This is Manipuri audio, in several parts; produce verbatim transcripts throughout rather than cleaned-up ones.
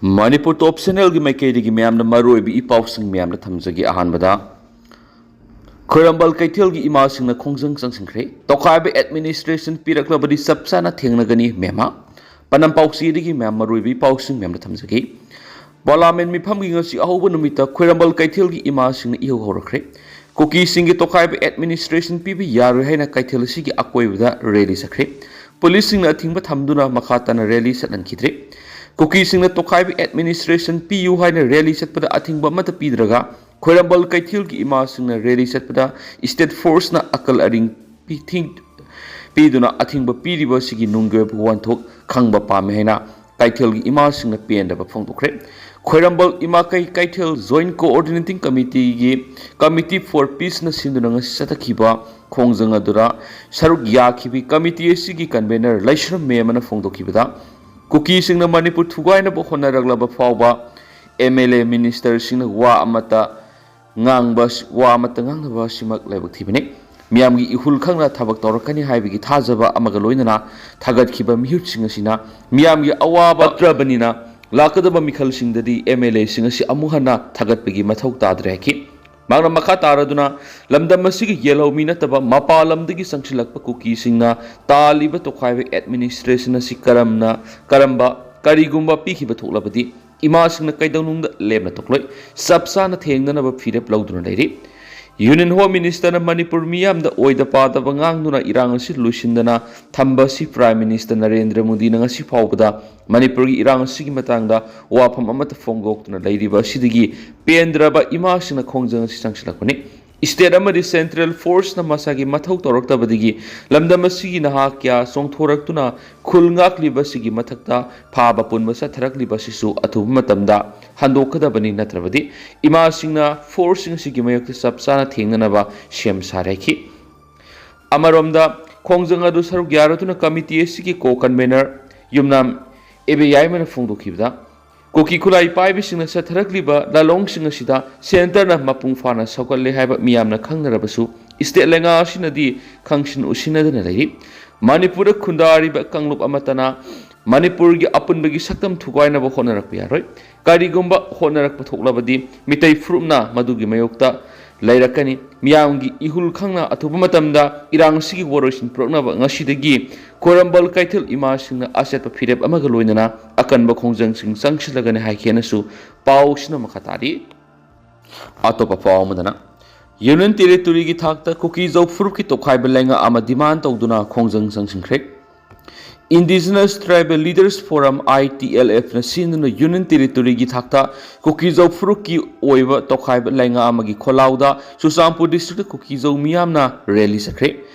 ꯃꯅꯤꯄꯨꯔ ꯇꯣꯞ ꯆꯦꯅꯦꯜꯒꯤ ꯃꯥꯏꯀꯩꯗꯒꯤ ꯃꯌꯥꯝꯅ ꯃꯔꯨꯑꯣꯏꯕ ꯏ ꯄꯥꯎꯁꯤꯡ ꯃꯌꯥꯝꯗ ꯊꯝꯖꯒꯦ꯫ ꯑꯍꯥꯟꯕꯗ, ꯈ꯭ꯋꯥꯏꯔꯝꯕꯟ ꯀꯩꯊꯦꯜꯒꯤ ꯏꯃꯥꯁꯤꯡꯅ ꯈꯣꯡꯖꯪ ꯆꯪꯁꯤꯟꯈ꯭ꯔꯦ꯫ ꯇꯣꯈꯥꯏꯕ ꯑꯦꯗꯃꯤꯅꯤꯁꯇ꯭ꯔꯦꯁꯟ ꯄꯤꯔꯛꯂꯕꯗꯤ ꯆꯞ ꯆꯥꯅ ꯊꯦꯡꯅꯒꯅꯤ ꯃꯦꯝꯃ꯫ ꯄꯅꯝ ꯄꯥꯎꯆꯦꯗꯒꯤ ꯃꯌꯥꯝ ꯃꯔꯨꯑꯣꯏꯕ ꯏ ꯄꯥꯎꯁꯤꯡ ꯃꯌꯥꯝꯗ ꯊꯝꯖꯒꯦ꯫ ꯄꯥꯔꯂꯥꯃꯦꯟ ꯃꯤꯐꯝꯒꯤ ꯉꯁꯤ ꯑꯍꯧꯕ ꯅꯨꯃꯤꯠꯇ ꯈ꯭ꯋꯥꯏꯔꯝꯕꯟ ꯀꯩꯊꯦꯜꯒꯤ ꯏꯃꯥꯁꯤꯡꯅ ꯏꯍꯧ ꯍꯧꯔꯛꯈ꯭ꯔꯦ꯫ ꯀꯨꯀꯤꯁꯤꯡꯒꯤ ꯇꯣꯈꯥꯏꯕ ꯑꯦꯗꯃꯤꯅꯤꯁꯇ꯭ꯔꯦꯁꯟ ꯄꯤꯕ ꯌꯥꯔꯣꯏ ꯍꯥꯏꯅ ꯀꯩꯊꯦꯜ ꯑꯁꯤꯒꯤ ꯑꯀꯣꯏꯕꯗ ꯔꯦꯂꯤ ꯆꯠꯈ꯭ꯔꯦ꯫ ꯄꯨꯂꯤꯁꯁꯤꯡꯅ ꯑꯊꯤꯡꯕ ꯊꯝꯗꯨꯅ ꯃꯈꯥ ꯇꯥꯅ ꯔꯦꯂꯤ ꯆꯠꯍꯟꯈꯤꯗ꯭ꯔꯦ꯫ ꯀꯨꯀꯤꯁꯤꯡꯅ ꯇꯣꯈꯥꯏꯕ ꯑꯦꯗꯃꯤꯅꯤꯁꯇ꯭ꯔꯦꯁꯟ ꯄꯤꯌꯨ ꯍꯥꯏꯅ ꯔꯦꯂꯤ ꯆꯠꯄꯗ ꯑꯊꯤꯡꯕ ꯑꯃꯠꯇ ꯄꯤꯗ꯭ꯔꯒ ꯈ꯭ꯋꯥꯏꯔꯝꯕꯟ ꯀꯩꯊꯦꯜꯒꯤ ꯏꯃꯥꯁꯤꯡꯅ ꯔꯦꯂꯤ ꯆꯠꯄꯗ ꯁ꯭ꯇꯦꯠ ꯐꯣꯔꯁꯅ ꯑꯀꯜ ꯑꯔꯤꯡ ꯄꯤꯊꯤꯡ-, ꯄꯤꯗꯨꯅ ꯑꯊꯤꯡꯕ ꯄꯤꯔꯤꯕ ꯑꯁꯤꯒꯤ ꯅꯨꯡꯒꯤ ꯑꯣꯏꯕ ꯋꯥꯍꯟꯊꯣꯛ ꯈꯪꯕ ꯄꯥꯝꯃꯤ ꯍꯥꯏꯅ ꯀꯩꯊꯦꯜꯒꯤ ꯏꯃꯥꯁꯤꯡꯅ ꯄꯦꯟꯗꯕ ꯐꯣꯡꯗꯣꯛꯈ꯭ꯔꯦ꯫ ꯈ꯭ꯋꯥꯏꯔꯝꯕꯟ ꯏꯃꯥ ꯀꯩ-, ꯀꯩꯊꯦꯜ ꯖꯣꯏꯟꯠ ꯀꯣꯑꯣꯔꯗꯤꯅꯦꯇꯤꯡ ꯀꯃꯤꯇꯤꯒꯤ ꯀꯃꯤꯇꯤ ꯐꯣꯔ ꯄꯤꯁꯅ ꯁꯤꯟꯗꯨꯅ ꯉꯁꯤ ꯆꯠꯊꯈꯤꯕ ꯈꯣꯡꯖꯪ ꯑꯗꯨꯗ ꯁꯔꯨꯛ ꯌꯥꯈꯤꯕꯤ ꯀꯃꯤꯇꯤ ꯑꯁꯤꯒꯤ ꯀꯟꯚꯦꯅꯔ ꯂꯩꯁ꯭ꯔꯝ ꯃꯦꯝ ꯑꯃꯅ ꯐꯣꯡꯗꯣꯛꯈꯤꯕꯗ, ꯀꯨꯀꯤꯁꯤꯡꯅ ꯃꯅꯤꯄꯨꯔ ꯊꯨꯒꯥꯏꯅꯕ ꯍꯣꯠꯅꯔꯛꯂꯕ ꯐꯥꯎꯕ ꯑꯦꯝ ꯑꯦꯜ ꯑꯦ ꯃꯤꯅꯤꯁꯇꯔꯁꯤꯡꯅ ꯋꯥ ꯑꯃꯠꯇ ꯉꯥꯡꯕ, ꯋꯥ ꯑꯃꯠꯇ ꯉꯥꯡꯅꯕ ꯑꯁꯤꯃꯛ ꯂꯥꯏꯕꯛ ꯊꯤꯕꯅꯤ꯫ ꯃꯤꯌꯥꯝꯒꯤ ꯏꯍꯨꯜ ꯈꯪꯅ ꯊꯕꯛ ꯇꯧꯔꯛꯀꯅꯤ ꯍꯥꯏꯕꯒꯤ ꯊꯥꯖꯕ ꯑꯃꯒ ꯂꯣꯏꯅꯅ ꯊꯥꯒꯠꯈꯤꯕ ꯃꯤꯍꯨꯠꯁꯤꯡ ꯑꯁꯤꯅ ꯃꯤꯌꯥꯝꯒꯤ ꯑꯋꯥꯕ ꯄꯠꯇ꯭ꯔꯕꯅꯤꯅ ꯂꯥꯛꯀꯗꯕ ꯃꯤꯈꯜꯁꯤꯡꯗꯗꯤ ꯑꯦꯝ ꯑꯦꯜ ꯑꯦꯁꯤꯡ ꯑꯁꯤ ꯑꯃꯨꯛ ꯍꯟꯅ ꯊꯥꯒꯠꯄꯒꯤ ꯃꯊꯧ ꯇꯥꯗ꯭ꯔꯦ ꯍꯥꯏꯈꯤ꯫ ꯃꯍꯥꯛꯅ ꯃꯈꯥ ꯇꯥꯔꯗꯨꯅ ꯂꯝꯗꯝ ꯑꯁꯤꯒꯤ ꯌꯦꯜꯍꯧꯃꯤ ꯅꯠꯇꯕ ꯃꯄꯥꯟ ꯂꯝꯗꯒꯤ ꯆꯪꯁꯤꯜꯂꯛꯄ ꯀꯨꯀꯤꯁꯤꯡꯅ ꯇꯥꯜꯂꯤꯕ ꯇꯣꯈꯥꯏꯕ ꯑꯦꯗꯃꯤꯅꯤꯁꯇ꯭ꯔꯦꯁꯟ ꯑꯁꯤ ꯀꯔꯝꯅ, ꯀꯔꯝꯕ, ꯀꯔꯤꯒꯨꯝꯕ ꯄꯤꯈꯤꯕ ꯊꯣꯛꯂꯕꯗꯤ ꯏꯃꯥꯁꯤꯡꯅ ꯀꯩꯗꯧꯅꯨꯡꯗ ꯂꯦꯝꯅ ꯊꯣꯛꯂꯣꯏ꯫ ꯆꯞ ꯆꯥꯅ ꯊꯦꯡꯅꯅꯕ ꯐꯤꯔꯦꯞ ꯂꯧꯗꯨꯅ ꯂꯩꯔꯤ꯫ ꯌꯨꯅꯤꯌꯟ ꯍꯣꯝ ꯃꯤꯅꯤꯁꯇꯔꯅ ꯃꯅꯤꯄꯨꯔ ꯃꯤꯌꯥꯝꯗ ꯑꯣꯏꯗ ꯄꯥꯗꯕ ꯉꯥꯡꯗꯨꯅ ꯏꯔꯥꯡ ꯑꯁꯤ ꯂꯣꯏꯁꯤꯟꯗꯅ ꯊꯝꯕ ꯑꯁꯤ ꯄ꯭ꯔꯥꯏꯝ ꯃꯤꯅꯤꯁꯇꯔ ꯅꯔꯦꯟꯗ꯭ꯔ ꯃꯣꯗꯤꯅ ꯉꯁꯤ ꯐꯥꯎꯕꯗ ꯃꯅꯤꯄꯨꯔꯒꯤ ꯏꯔꯥꯡ ꯑꯁꯤꯒꯤ ꯃꯇꯥꯡꯗ ꯋꯥꯐꯝ ꯑꯃꯠꯇ ꯐꯣꯡꯗꯣꯛꯇꯨꯅ ꯂꯩꯔꯤꯕ ꯑꯁꯤꯗꯒꯤ ꯄꯦꯟꯗ꯭ꯔꯕ ꯏꯃꯥꯁꯤꯡꯅ ꯈꯣꯡꯖꯪ ꯑꯁꯤ ꯆꯪꯁꯤꯜꯂꯛꯄꯅꯤ꯫ ꯁ꯭ꯇꯦꯠ ꯑꯃꯗꯤ ꯁꯦꯟꯇ꯭ꯔꯦꯜ ꯐꯣꯔꯁꯅ ꯃꯁꯥꯒꯤ ꯃꯊꯧ ꯇꯧꯔꯛꯇꯕꯗꯒꯤ ꯂꯝꯗꯝ ꯑꯁꯤꯒꯤ ꯅꯍꯥ ꯀꯌꯥ ꯆꯣꯡꯊꯣꯔꯛꯇꯨꯅ ꯈꯨꯜ ꯉꯥꯛꯂꯤꯕ ꯑꯁꯤꯒꯤ ꯃꯊꯛꯇ ꯐꯥꯕ ꯄꯨꯟꯕ ꯆꯠꯊꯔꯛꯂꯤꯕ ꯑꯁꯤꯁꯨ ꯑꯊꯨꯕ ꯃꯇꯝꯗ ꯍꯟꯗꯣꯛꯀꯗꯕꯅꯤ, ꯅꯠꯇ꯭ꯔꯕꯗꯤ ꯏꯃꯥꯁꯤꯡꯅ ꯐꯣꯔꯁꯁꯤꯡ ꯑꯁꯤꯒꯤ ꯃꯥꯌꯣꯛꯇ ꯆꯞ ꯆꯥꯅ ꯊꯦꯡꯅꯅꯕ ꯁꯦꯝ ꯁꯥꯔꯦ ꯍꯥꯏꯈꯤ꯫ ꯑꯃꯔꯣꯝꯗ, ꯈꯣꯡꯖꯪ ꯑꯗꯨ ꯁꯔꯨꯛ ꯌꯥꯔꯗꯨꯅ ꯀꯃꯤꯇꯤ ꯑꯁꯤꯒꯤ ꯀꯣ ꯀꯟꯚꯦꯅꯔ ꯌꯨꯝꯅꯥꯝ ꯑꯦꯕꯦ ꯌꯥꯏꯃꯅ ꯐꯣꯡꯗꯣꯛꯈꯤꯕꯗ, ꯀꯨꯀꯤ ꯈꯨꯠꯂꯥꯏ ꯄꯥꯏꯕꯁꯤꯡꯅ ꯆꯠꯊꯔꯛꯂꯤꯕ ꯂꯥꯂꯣꯡꯁꯤꯡ ꯑꯁꯤꯗ ꯁꯦꯟꯇꯔꯅ ꯃꯄꯨꯡ ꯐꯥꯅ ꯁꯧꯒꯠꯂꯦ ꯍꯥꯏꯕ ꯃꯤꯌꯥꯝꯅ ꯈꯪꯅꯔꯕꯁꯨ, ꯁ꯭ꯇꯦꯠ ꯂꯩꯉꯥꯛ ꯑꯁꯤꯅꯗꯤ ꯈꯪꯁꯤꯟ ꯎꯁꯤꯟꯅꯗꯅ ꯂꯩꯔꯤ꯫ ꯃꯅꯤꯄꯨꯔꯗ ꯈꯨꯟꯗꯥꯔꯤꯕ ꯀꯥꯡꯂꯨꯞ ꯑꯃꯠꯇꯅ ꯃꯅꯤꯄꯨꯔꯒꯤ ꯑꯄꯨꯟꯕꯒꯤ ꯁꯛꯇꯝ ꯊꯨꯒꯥꯏꯅꯕ ꯍꯣꯠꯅꯔꯛꯄ ꯌꯥꯔꯣꯏ꯫ ꯀꯔꯤꯒꯨꯝꯕ ꯍꯣꯠꯅꯔꯛꯄ ꯊꯣꯛꯂꯕꯗꯤ ꯃꯤꯇꯩ ꯐꯨꯔꯨꯞꯅ ꯃꯗꯨꯒꯤ ꯃꯥꯌꯣꯛꯇ ꯂꯩꯔꯛꯀꯅꯤ꯫ ꯃꯤꯌꯥꯝꯒꯤ ꯏꯍꯨꯜ ꯈꯪꯅ ꯑꯊꯨꯕ ꯃꯇꯝꯗ ꯏꯔꯥꯡ ꯑꯁꯤꯒꯤ ꯋꯥꯔꯣꯏꯁꯤꯟ ꯄꯨꯔꯛꯅꯕ ꯉꯁꯤꯗꯒꯤ ꯈ꯭ꯋꯥꯏꯔꯝꯕꯟ ꯀꯩꯊꯦꯜ ꯏꯃꯥꯁꯤꯡꯅ ꯑꯆꯦꯠꯄ ꯐꯤꯔꯦꯞ ꯑꯃꯒ ꯂꯣꯏꯅꯅ ꯑꯀꯟꯕ ꯈꯣꯡꯖꯪꯁꯤꯡ ꯆꯪꯁꯤꯜꯂꯒꯅꯤ ꯍꯥꯏꯈꯤ ꯍꯥꯏꯅꯁꯨ ꯄꯥꯎꯁꯤꯅ ꯃꯈꯥ ꯇꯥꯔꯤ꯫ ꯑꯇꯣꯞꯄ ꯄꯥꯎ ꯑꯃꯗꯅ, ꯌꯨꯅꯤꯌꯟ ꯇꯦꯔꯤꯇꯣꯔꯤꯒꯤ ꯊꯥꯛꯇ ꯀꯨꯀꯤ-ꯖꯧ ꯐꯨꯔꯨꯞꯀꯤ ꯇꯣꯈꯥꯏꯕ ꯂꯩꯉꯥꯛ ꯑꯃ ꯗꯤꯃꯥꯟ ꯇꯧꯗꯨꯅ ꯈꯣꯡꯖꯪ ꯆꯪꯁꯤꯟꯈ꯭ꯔꯦ꯫ Indigenous Tribal Leaders Forum, I T L F ꯅ ꯁꯤꯟꯗꯨꯅ ꯌꯨꯅꯤꯌꯟ ꯇꯦꯔꯤꯇꯣꯔꯤꯒꯤ ꯊꯥꯛꯇ ꯀꯨꯀꯤ-ꯖꯧ ꯐꯨꯔꯨꯞꯀꯤ ꯑꯣꯏꯕ ꯇꯣꯈꯥꯏꯕ ꯂꯩꯉꯥꯛ ꯑꯃꯒꯤ ꯈꯣꯜꯂꯥꯎꯗ ꯆꯨꯔꯆꯥꯟꯄꯨꯔ ꯗꯤꯁꯇ꯭ꯔꯤꯛꯇ ꯀꯨꯀꯤ-ꯖꯧ ꯃꯤꯌꯥꯝꯅ ꯔꯦꯂꯤ ꯆꯠꯈ꯭ꯔꯦ꯫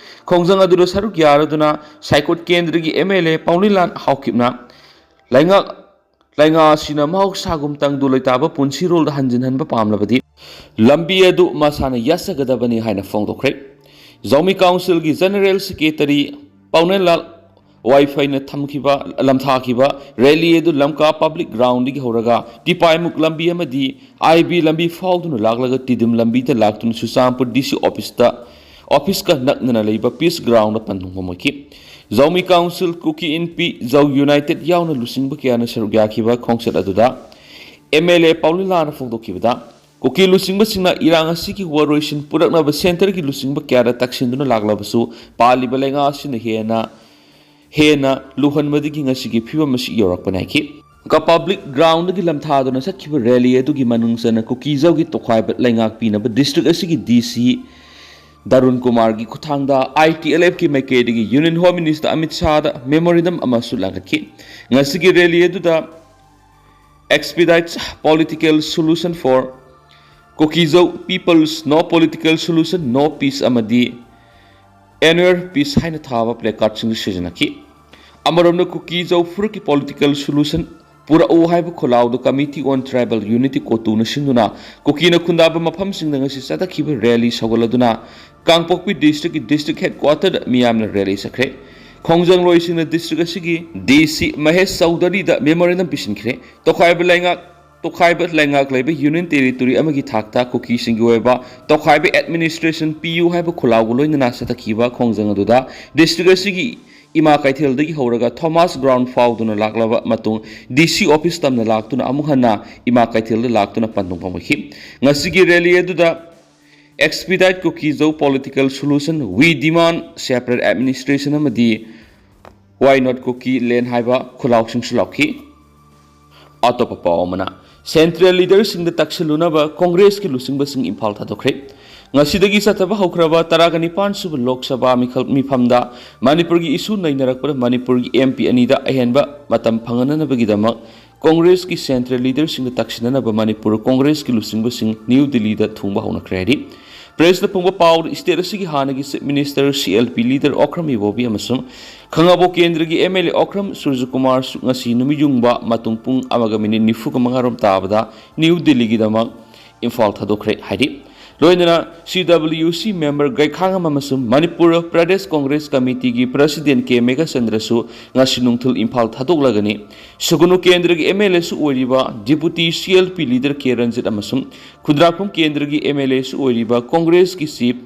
ꯈꯣꯡꯖꯪ ꯑꯗꯨꯗ ꯁꯔꯨꯛ ꯌꯥꯔꯗꯨꯅ ꯁꯥꯏꯀꯣꯠ ꯀꯦꯟꯗ꯭ꯔꯒꯤ M L A ꯄꯥꯎꯅꯤꯂꯥꯜ ꯍꯥꯎꯀꯤꯞꯅ ꯂꯩꯉꯥꯛ ꯂꯩꯉꯥꯛ ꯑꯁꯤꯅ ꯃꯍꯧꯁꯥꯒꯨꯝ ꯇꯪꯗꯨ ꯂꯩꯇꯥꯕ ꯄꯨꯟꯁꯤꯔꯣꯜꯗ ꯍꯟꯖꯤꯟꯍꯟꯕ ꯄꯥꯝꯂꯕꯗꯤ ꯂꯝꯕꯤ ꯑꯗꯨ ꯃꯁꯥꯅ ꯌꯥꯠꯆꯒꯗꯕꯅꯤ ꯍꯥꯏꯅ ꯐꯣꯡꯗꯣꯛꯈ꯭ꯔꯦ꯫ ꯖꯧꯃꯤ ꯀꯥꯎꯟꯁꯤꯜꯒꯤ ꯖꯦꯅꯔꯦꯜ ꯁꯦꯀ꯭ꯔꯦꯇꯔꯤ ꯄꯥꯎꯅꯦꯜꯂꯥꯜ ꯋꯥꯏꯐꯩꯅ ꯊꯝꯈꯤꯕ ꯂꯝꯊꯥꯈꯤꯕ ꯔꯦꯂꯤ ꯑꯗꯨ ꯂꯝꯀꯥ ꯄꯕ꯭ꯂꯤꯛ ꯒ꯭ꯔꯥꯎꯟꯗꯒꯤ ꯍꯧꯔꯒ ꯇꯤꯄꯥꯏꯃꯨꯛ ꯂꯝꯕꯤ ꯑꯃꯗꯤ I B ꯂꯝꯕꯤ ꯐꯥꯎꯗꯨꯅ ꯂꯥꯛꯂꯒ ꯇꯤꯗꯤꯝ ꯂꯝꯕꯤꯗ ꯂꯥꯛꯇꯨꯅ ꯆꯨꯔꯆꯥꯟꯄꯨꯔ D C office ꯇ, office ꯀ ꯅꯛꯅꯅ ꯂꯩꯕ ꯄꯤꯁ ꯒ꯭ꯔꯥꯎꯟꯗ ꯄꯟꯊꯨꯡꯐꯝ ꯑꯣꯏꯈꯤ꯫ ꯖꯧꯃꯤ ꯀꯥꯎꯟꯁꯤꯜ, ꯀꯨꯀꯤ ꯏꯟꯄꯤ, ꯖꯧ ꯌꯨꯅꯥꯏꯇꯦꯗ ꯌꯥꯎꯅ ꯂꯨꯆꯤꯡꯕ ꯀꯌꯥꯅ ꯁꯔꯨꯛ ꯌꯥꯈꯤꯕ ꯈꯣꯡꯆꯠ ꯑꯗꯨꯗ M L A ꯄꯥꯎꯂꯤꯂꯥꯅ ꯐꯣꯡꯗꯣꯛꯈꯤꯕꯗ, ꯀꯨꯀꯤ ꯂꯨꯆꯤꯡꯕꯁꯤꯡꯅ ꯏꯔꯥꯡ ꯑꯁꯤꯒꯤ ꯋꯥꯔꯣꯏꯁꯤꯟ ꯄꯨꯔꯛꯅꯕ ꯁꯦꯟꯇꯔꯒꯤ ꯂꯨꯆꯤꯡꯕ ꯀꯌꯥꯗ ꯇꯛꯁꯤꯟꯗꯨꯅ ꯂꯥꯛꯂꯕꯁꯨ, ꯄꯥꯜꯂꯤꯕ ꯂꯩꯉꯥꯛ ꯑꯁꯤꯅ ꯍꯦꯟꯅ ꯍꯦꯟꯅ ꯂꯨꯍꯟꯕꯗꯒꯤ ꯉꯁꯤꯒꯤ ꯐꯤꯕꯝ ꯑꯁꯤ ꯌꯧꯔꯛꯄꯅꯤ ꯍꯥꯏꯈꯤ꯫ ꯀ ꯄꯕ꯭ꯂꯤꯛ ꯒ꯭ꯔꯥꯎꯟꯗꯒꯤ ꯂꯝꯊꯥꯗꯨꯅ ꯆꯠꯈꯤꯕ ꯔꯦꯂꯤ ꯑꯗꯨꯒꯤ ꯃꯅꯨꯡ ꯆꯟꯅ ꯀꯨꯀꯤ-ꯖꯧꯒꯤ ꯇꯣꯈꯥꯏꯕ ꯂꯩꯉꯥꯛ ꯄꯤꯅꯕ ꯗꯤꯁꯇ꯭ꯔꯤꯛ ꯑꯁꯤꯒꯤ D C ꯗꯔꯨꯟ ꯀꯨꯃꯥꯔꯒꯤ ꯈꯨꯠꯊꯥꯡꯗ I T L F ꯀꯤ ꯃꯥꯏꯀꯩꯗꯒꯤ Union Home Minister Amit ꯁꯥꯍꯗ memorandum ꯑꯃꯁꯨ ꯂꯥꯡꯈꯠꯈꯤ꯫ ꯉꯁꯤꯒꯤ ꯔꯦꯂꯤ ꯑꯗꯨꯗ Expedite political solution for Kuki-Zo peoples, no political solution, no peace ꯑꯃꯗꯤ Anywhere peace ꯍꯥꯏꯅ ꯊꯥꯕ placardꯁꯤꯡꯁꯨ ꯁꯤꯖꯤꯟꯅꯈꯤ꯫ ꯑꯃꯔꯣꯝꯗ ꯀꯨꯀꯤ-ꯖꯧ ꯐꯨꯔꯨꯞꯀꯤ political solution ꯄꯨꯔꯛꯎ ꯍꯥꯏꯕ ꯈꯣꯜꯂꯥꯎꯗꯨ Committee on Tribal Unity, ꯀꯣꯇꯨꯅ ꯁꯤꯟꯗꯨꯅ ꯀꯨꯀꯤꯅ ꯈꯨꯟꯗꯥꯕ ꯃꯐꯝꯁꯤꯡꯗ ꯉꯁꯤ ꯆꯠꯊꯈꯤꯕ ꯔꯦꯂꯤ ꯁꯧꯒꯠꯂꯗꯨꯅ ꯀꯥꯡꯄꯣꯛꯄꯤ ꯗꯤꯁꯇ꯭ꯔꯤꯛꯀꯤ ꯗꯤꯁꯇ꯭ꯔꯤꯛ ꯍꯦꯗꯀ꯭ꯋꯥꯇꯔꯗ ꯃꯤꯌꯥꯝꯅ ꯔꯦꯂꯤ ꯆꯠꯈ꯭ꯔꯦ꯫ ꯈꯣꯡꯖꯪꯂꯣꯏꯁꯤꯡꯅ ꯗꯤꯁꯇ꯭ꯔꯤꯛ ꯑꯁꯤꯒꯤ D C ꯃꯍꯦꯁ ꯆꯧꯙꯔꯤꯗ memorandum ꯄꯤꯁꯤꯟꯈ꯭ꯔꯦ꯫ ꯇꯣꯈꯥꯏꯕ ꯂꯩꯉꯥꯛ ꯇꯣꯈꯥꯏꯕ ꯂꯩꯉꯥꯛ ꯂꯩꯕ ꯌꯨꯅꯤꯌꯟ ꯇꯦꯔꯤꯇꯣꯔꯤ ꯑꯃꯒꯤ ꯊꯥꯛꯇ ꯀꯨꯀꯤꯁꯤꯡꯒꯤ ꯑꯣꯏꯕ ꯇꯣꯈꯥꯏꯕ administration ꯄꯤꯌꯨ ꯍꯥꯏꯕ ꯈꯣꯜꯂꯥꯎꯒ ꯂꯣꯏꯅꯅ ꯆꯠꯊꯈꯤꯕ ꯈꯣꯡꯖꯪ ꯑꯗꯨꯗ ꯗꯤꯁꯇ꯭ꯔꯤꯛ ꯑꯁꯤꯒꯤ ꯏꯃꯥ ꯀꯩꯊꯦꯜꯗꯒꯤ ꯍꯧꯔꯒ ꯊꯣꯃꯥꯁ ꯒ꯭ꯔꯥꯎꯟ ꯐꯥꯎꯗꯨꯅ ꯂꯥꯛꯂꯕ ꯃꯇꯨꯡ ꯗꯤ ꯁꯤ ꯑꯣꯐꯤꯁ ꯇꯝꯅ ꯂꯥꯛꯇꯨꯅ ꯑꯃꯨꯛ ꯍꯟꯅ ꯏꯃꯥ ꯀꯩꯊꯦꯜꯗ ꯂꯥꯛꯇꯨꯅ ꯄꯟꯊꯨꯡ ꯐꯝꯈꯤ꯫ ꯉꯁꯤꯒꯤ ꯔꯦꯂꯤ ꯑꯗꯨꯗ Expedite ꯀꯨꯀꯤꯖꯧ Political Solution, We Demand Separate Administration ꯑꯃꯗꯤ Why Not Kuki Land ꯍꯥꯏꯕ ꯈꯨꯜꯂꯥꯎꯁꯤꯡꯁꯨ ꯂꯥꯎꯈꯤ꯫ ꯑꯇꯣꯞꯄ ꯄꯥꯎ ꯑꯃꯅ, ꯁꯦꯟꯇ꯭ꯔꯦꯜ ꯂꯤꯗꯔꯁꯤꯡꯗ ꯇꯛꯁꯤꯜꯂꯨꯅꯕ ꯀꯣꯡꯒ꯭ꯔꯦꯁꯀꯤ ꯂꯨꯆꯤꯡꯕꯁꯤꯡ ꯏꯝꯐꯥꯜ ꯊꯥꯗꯣꯛꯈ꯭ꯔꯦ꯫ ꯉꯁꯤꯗꯒꯤ ꯆꯠꯊꯕ ꯍꯧꯈ꯭ꯔꯕ ꯇꯔꯥꯒ ꯅꯤꯄꯥꯟ ꯁꯨꯕ ꯂꯣꯛ ꯁꯚꯥ ꯃꯤꯈꯜ ꯃꯤꯐꯝꯗ ꯃꯅꯤꯄꯨꯔꯒꯤ ꯏꯁꯨ ꯅꯩꯅꯔꯛꯄꯗ ꯃꯅꯤꯄꯨꯔꯒꯤ ꯑꯦꯝ ꯄꯤ ꯑꯅꯤꯗ ꯑꯍꯦꯟꯕ ꯃꯇꯝ ꯐꯪꯍꯟꯅꯕꯒꯤꯗꯃꯛ ꯀꯣꯡꯒ꯭ꯔꯦꯁꯀꯤ ꯁꯦꯟꯇ꯭ꯔꯦꯜ ꯂꯤꯗꯔꯁꯤꯡꯗ ꯇꯛꯁꯤꯟꯅꯅꯕ ꯃꯅꯤꯄꯨꯔ ꯀꯣꯡꯒ꯭ꯔꯦꯁꯀꯤ ꯂꯨꯆꯤꯡꯕꯁꯤꯡ ꯅ꯭ꯌꯨ ꯗꯤꯜꯂꯤꯗ ꯊꯨꯡꯕ ꯍꯧꯅꯈ꯭ꯔꯦ ꯍꯥꯏꯔꯤ꯫ ꯄ꯭ꯔꯦꯁꯅ ꯐꯣꯡꯕ ꯄꯥꯎꯗ ꯁ꯭ꯇꯦꯠ ꯑꯁꯤꯒꯤ ꯍꯥꯟꯅꯒꯤ chief minister C L P leader Okram Ibobi ꯑꯃꯁꯨꯡ ꯈꯥꯉꯕꯣꯛ ꯀꯦꯟꯗ꯭ꯔꯒꯤ ꯑꯦꯝ ꯑꯦꯜ ꯑꯦ ꯑꯣꯀ꯭ꯔꯝ ꯁꯨꯔꯖꯀꯨꯃꯥꯔꯁꯨ ꯉꯁꯤ ꯅꯨꯃꯤꯠ ꯌꯨꯡꯕ ꯃꯇꯨꯡ ꯄꯨꯡ ꯑꯃꯒ ꯃꯤꯅꯤꯠ ꯅꯤꯐꯨꯒ ꯃꯉꯥꯔꯣꯝ ꯇꯥꯕꯗ ꯅ꯭ꯌꯨ ꯗꯤꯜꯂꯤꯒꯤꯗꯃꯛ ꯏꯝꯐꯥꯜ ꯊꯥꯗꯣꯛꯈ꯭ꯔꯦ ꯍꯥꯏꯔꯤ꯫ ꯂꯣꯏꯅꯅ ꯁꯤ ꯗꯕ꯭ꯂꯤꯌꯨ ꯁꯤ ꯃꯦꯝꯕꯔ ꯒꯩꯈꯥꯉꯝ ꯑꯃꯁꯨꯡ ꯃꯅꯤꯄꯨꯔ ꯄ꯭ꯔꯗꯦꯁ ꯀꯣꯡꯒ꯭ꯔꯦꯁ ꯀꯃꯤꯇꯤꯒꯤ ꯄ꯭ꯔꯁꯤꯗꯦꯟ ꯀꯦ ꯃꯦꯘꯆꯟꯗ꯭ꯔꯁꯨ ꯉꯁꯤ ꯅꯨꯡꯊꯤꯜ ꯏꯝꯐꯥꯜ ꯊꯥꯗꯣꯛꯂꯒꯅꯤ꯫ ꯁꯨꯒꯨꯅꯨ ꯀꯦꯟꯗ꯭ꯔꯒꯤ ꯑꯦꯝ ꯑꯦꯜ ꯑꯦꯁꯨ ꯑꯣꯏꯔꯤꯕ deputy C L P leader K Ranjit ꯑꯃꯁꯨꯡ ꯈꯨꯟꯗ꯭ꯔꯥꯛꯄꯝ ꯀꯦꯟꯗ꯭ꯔꯒꯤ ꯑꯦꯝ ꯑꯦꯜ ꯑꯦꯁꯨ ꯑꯣꯏꯔꯤꯕ ꯀꯣꯡꯒ꯭ꯔꯦꯁꯀꯤ ꯆꯤꯐ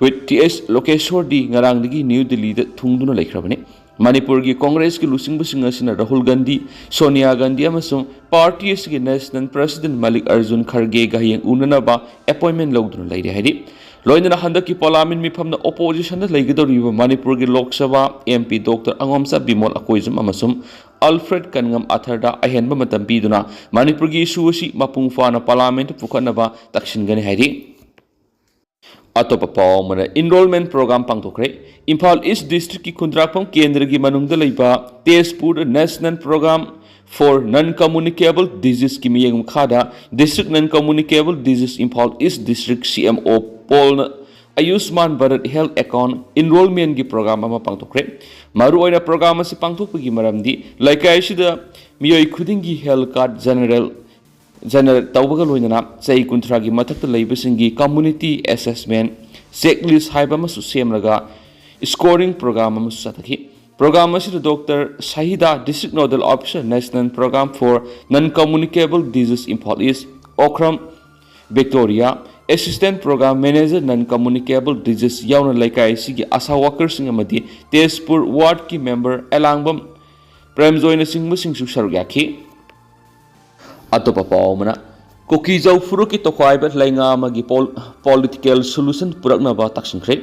ꯋꯤꯞ ꯇꯤ ꯑꯦꯁ ꯂꯣꯀꯦꯁꯣꯔꯗꯤ ꯉꯔꯥꯡꯗꯒꯤ ꯅ꯭ꯌꯨ ꯗꯤꯜꯂꯤꯗ ꯊꯨꯡꯗꯨꯅ ꯂꯩꯈ꯭ꯔꯕꯅꯤ꯫ ꯃꯅꯤꯄꯨꯔꯒꯤ ꯀꯣꯡꯒ꯭ꯔꯦꯁꯀꯤ ꯂꯨꯆꯤꯡꯕꯁꯤꯡ ꯑꯁꯤꯅ ꯔꯥꯍꯨꯜ ꯒꯥꯟꯙꯤ, ꯁꯣꯅꯤꯌꯥ ꯒꯥꯟꯙꯤ ꯑꯃꯁꯨꯡ ꯄꯥꯔꯇꯤ ꯑꯁꯤꯒꯤ ꯅꯦꯁꯅꯦꯜ ꯄ꯭ꯔꯁꯤꯗꯦꯟ ꯃꯜꯂꯤꯛ ꯑꯔꯖꯨꯟ ꯈꯔꯒꯦꯒ ꯍꯌꯦꯡ ꯎꯅꯅꯕ ꯑꯦꯄꯣꯏꯟꯃꯦꯟ ꯂꯧꯗꯨꯅ ꯂꯩꯔꯦ ꯍꯥꯏꯔꯤ꯫ ꯂꯣꯏꯅꯅ ꯍꯟꯗꯛꯀꯤ ꯄꯥꯔꯂꯥꯃꯦꯟ ꯃꯤꯐꯝꯗ ꯑꯣꯄꯣꯖꯤꯁꯟꯗ ꯂꯩꯒꯗꯧꯔꯤꯕ ꯃꯅꯤꯄꯨꯔꯒꯤ Lok Sabha M P doctor ꯑꯉꯣꯝꯆꯥ Bimol Akoijam ꯑꯃꯁꯨꯡ ꯑꯜꯐ꯭ꯔꯦꯗ ꯀꯟꯉꯝ ꯑꯊꯔꯗ ꯑꯍꯦꯟꯕ ꯃꯇꯝ ꯄꯤꯗꯨꯅ ꯃꯅꯤꯄꯨꯔꯒꯤ ꯏꯁꯨ ꯑꯁꯤ ꯃꯄꯨꯡ ꯐꯥꯅ ꯄꯥꯔꯂꯥꯃꯦꯟꯗ ꯄꯨꯈꯠꯅꯕ ꯇꯛꯁꯤꯟꯒꯅꯤ ꯍꯥꯏꯔꯤ꯫ ꯑꯇꯣꯞꯄ ꯄꯥꯎ ꯑꯃꯅ, ꯏꯟꯔꯣꯜꯃꯦꯟ ꯄ꯭ꯔꯣꯒ꯭ꯔꯥꯝ ꯄꯥꯡꯊꯣꯛꯈ꯭ꯔꯦ꯫ ꯏꯝꯐꯥꯜ ꯏꯁ ꯗꯤꯁꯇ꯭ꯔꯤꯛꯀꯤ ꯈꯨꯟꯗ꯭ꯔꯥꯛꯄꯝ ꯀꯦꯟꯗ꯭ꯔꯒꯤ ꯃꯅꯨꯡꯗ ꯂꯩꯕ Tezpur national programme for Non Communicable Diseaseꯀꯤ ꯃꯤꯠꯌꯦꯡ ꯃꯈꯥꯗ District Non Communicable Disease Imphal East District ꯁꯤ ꯑꯦꯝ ꯑꯣ ꯄꯣꯜꯅ ꯑꯌꯨꯁꯃꯥꯟ ꯚꯥꯔꯠ ꯍꯦꯜꯊ ꯑꯦꯀꯥꯎꯟ ꯏꯟꯔꯣꯜꯃꯦꯟꯒꯤ ꯄ꯭ꯔꯣꯒ꯭ꯔꯥꯝ ꯑꯃ ꯄꯥꯡꯊꯣꯛꯈ꯭ꯔꯦ꯫ ꯃꯔꯨꯑꯣꯏꯅ ꯄ꯭ꯔꯣꯒ꯭ꯔꯥꯝ ꯑꯁꯤ ꯄꯥꯡꯊꯣꯛꯄꯒꯤ ꯃꯔꯝꯗꯤ ꯂꯩꯀꯥꯏ ꯑꯁꯤꯗ ꯃꯤꯑꯣꯏ ꯈꯨꯗꯤꯡꯒꯤ ꯍꯦꯜꯊ ꯀꯥꯔꯗ ꯖꯦꯅꯔꯦꯜ ꯖꯦꯅꯔꯦꯠ ꯇꯧꯕꯒ ꯂꯣꯏꯅꯅ ꯆꯍꯤ ꯀꯨꯟꯊ꯭ꯔꯥꯒꯤ ꯃꯊꯛꯇ ꯂꯩꯕꯁꯤꯡꯒꯤ ꯀꯝꯃ꯭ꯌꯨꯅꯤꯇꯤ ꯑꯦꯁꯦꯁꯃꯦꯟ ꯆꯦꯛꯂꯤꯁ ꯍꯥꯏꯕ ꯑꯃꯁꯨ ꯁꯦꯝꯂꯒ ꯁ꯭ꯀꯣꯔꯤꯡ ꯄ꯭ꯔꯣꯒ꯭ꯔꯥꯝ ꯑꯃꯁꯨ ꯆꯠꯊꯈꯤ꯫ ꯄ꯭ꯔꯣꯒ꯭ꯔꯥꯝ ꯑꯁꯤꯗ doctor ꯁꯍꯤꯗꯥ, District Nodal Officer, National Program for Non Communicable Disease, Imphal East, Okram, Victoria, Assistant Program Manager Non Communicable Disease ꯌꯥꯎꯅ ꯂꯩꯀꯥꯏ ꯑꯁꯤꯒꯤ ꯑꯁꯥ ꯋꯥꯀꯔꯁꯤꯡ ꯑꯃꯗꯤ ꯇꯦꯖꯄꯨꯔ ꯋꯥꯔꯗꯀꯤ ꯃꯦꯝꯕꯔ ꯑꯦꯂꯥꯡꯕꯝ ꯄ꯭ꯔꯦꯝꯖꯣꯏꯅꯆꯤꯡꯕꯁꯤꯡꯁꯨ ꯁꯔꯨꯛ ꯌꯥꯈꯤ꯫ ꯑꯇꯣꯞꯄ ꯄꯥꯎ ꯑꯃꯅ, ꯀꯨꯀꯤꯖꯧ ꯐꯨꯔꯨꯞꯀꯤ ꯇꯣꯈꯥꯏꯕ ꯂꯩꯉꯥꯛ ꯑꯃꯒꯤ ꯄꯣꯂꯤꯇꯤꯀꯦꯜ ꯁꯣꯂꯨꯁꯟ ꯄꯨꯔꯛꯅꯕ ꯇꯛꯁꯤꯟꯈ꯭ꯔꯦ꯫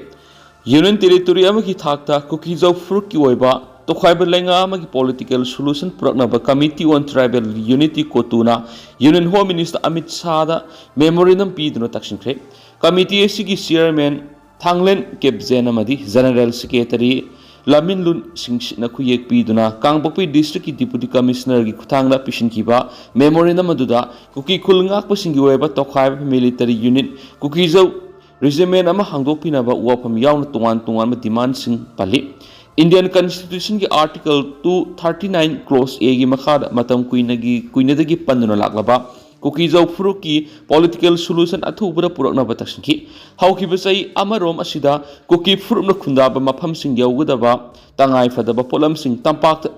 ꯌꯨꯅꯤꯌꯟ ꯇꯦꯔꯤꯇꯣꯔꯤ ꯑꯃꯒꯤ ꯊꯥꯛꯇ ꯀꯨꯀꯤꯖꯧ ꯐꯨꯔꯨꯞꯀꯤ ꯑꯣꯏꯕ ꯇꯣꯈꯥꯏꯕ ꯂꯩꯉꯥꯛ ꯑꯃꯒꯤ ꯄꯣꯂꯤꯇꯤꯀꯦꯜ ꯁꯣꯂꯨꯁꯟ ꯄꯨꯔꯛꯅꯕ ꯀꯃꯤꯇꯤ ꯑꯣꯟ ꯇ꯭ꯔꯥꯏꯕꯦꯜ ꯌꯨꯅꯤꯇꯤ, ꯀꯣꯇꯨꯅ ꯌꯨꯅꯤꯌꯟ ꯍꯣꯝ ꯃꯤꯅꯤꯁꯇꯔ ꯑꯃꯤꯠ ꯁꯥꯍꯗ ꯃꯦꯃꯣꯔꯦꯟꯗꯝ ꯄꯤꯗꯨꯅ ꯇꯛꯁꯤꯟꯈ꯭ꯔꯦ꯫ ꯀꯃꯤꯇꯤ ꯑꯁꯤꯒꯤ ꯆꯤꯌꯔꯃꯦꯟ ꯊꯥꯡꯂꯦꯟ ꯀꯦꯞꯖꯦꯟ ꯑꯃꯗꯤ ꯖꯦꯅꯔꯦꯜ ꯁꯦꯀ꯭ꯔꯦꯇꯔꯤ ꯂꯥꯃꯤꯟꯂꯨꯟ ꯁꯤꯡꯁꯤꯠꯅ ꯈꯨꯌꯦꯛ ꯄꯤꯗꯨꯅ ꯀꯥꯡꯄꯣꯛꯄꯤ ꯗꯤꯁꯇ꯭ꯔꯤꯛꯀꯤ ꯗꯤꯄꯨꯇꯤ ꯀꯃꯤꯁꯅꯔꯒꯤ ꯈꯨꯠꯊꯥꯡꯗ ꯄꯤꯁꯤꯟꯈꯤꯕ ꯃꯦꯃꯣꯔꯦꯟꯗꯝ ꯑꯗꯨꯗ ꯀꯨꯀꯤ ꯈꯨꯜ ꯉꯥꯛꯄꯁꯤꯡꯒꯤ ꯑꯣꯏꯕ ꯇꯣꯈꯥꯏꯕ ꯃꯤꯂꯤꯇꯔꯤ ꯌꯨꯅꯤꯠ ꯀꯨꯀꯤꯖꯧ ꯔꯤꯖꯤꯃꯦꯟ ꯑꯃ ꯍꯥꯡꯗꯣꯛꯄꯤꯅꯕ ꯋꯥꯐꯝ ꯌꯥꯎꯅ ꯇꯣꯉꯥꯟ ꯇꯣꯉꯥꯟꯕ ꯗꯤꯃꯥꯟꯁꯤꯡ ꯄꯜꯂꯤ꯫ ꯏꯟꯗꯤꯌꯟ ꯀꯟꯁꯇꯤꯇ꯭ꯌꯨꯁꯟꯒꯤ article two thirty nine clause ꯑꯦꯒꯤ ꯃꯈꯥꯗ ꯃꯇꯝ ꯀꯨꯏꯅꯒꯤ, ꯀꯨꯏꯅꯗꯒꯤ ꯄꯟꯗꯨꯅ ꯂꯥꯛꯂꯕ ꯀꯨꯀꯤꯖꯧ ꯐꯨꯔꯨꯞꯀꯤ ꯄꯣꯂꯤꯇꯤꯀꯦꯜ ꯁꯣꯂꯨꯁꯟ ꯑꯊꯨꯕꯗ ꯄꯨꯔꯛꯅꯕ ꯇꯛꯁꯤꯟꯈꯤ꯫ ꯍꯧꯈꯤꯕ ꯆꯍꯤ ꯑꯃꯔꯣꯝ ꯑꯁꯤꯗ ꯀꯨꯀꯤ ꯐꯨꯔꯨꯞꯅ ꯈꯨꯟꯗꯥꯕ ꯃꯐꯝꯁꯤꯡ ꯌꯧꯒꯗꯕ ꯇꯉꯥꯏ ꯐꯗꯕ ꯄꯣꯠꯂꯝꯁꯤꯡ ꯇꯝꯄꯥꯛꯇ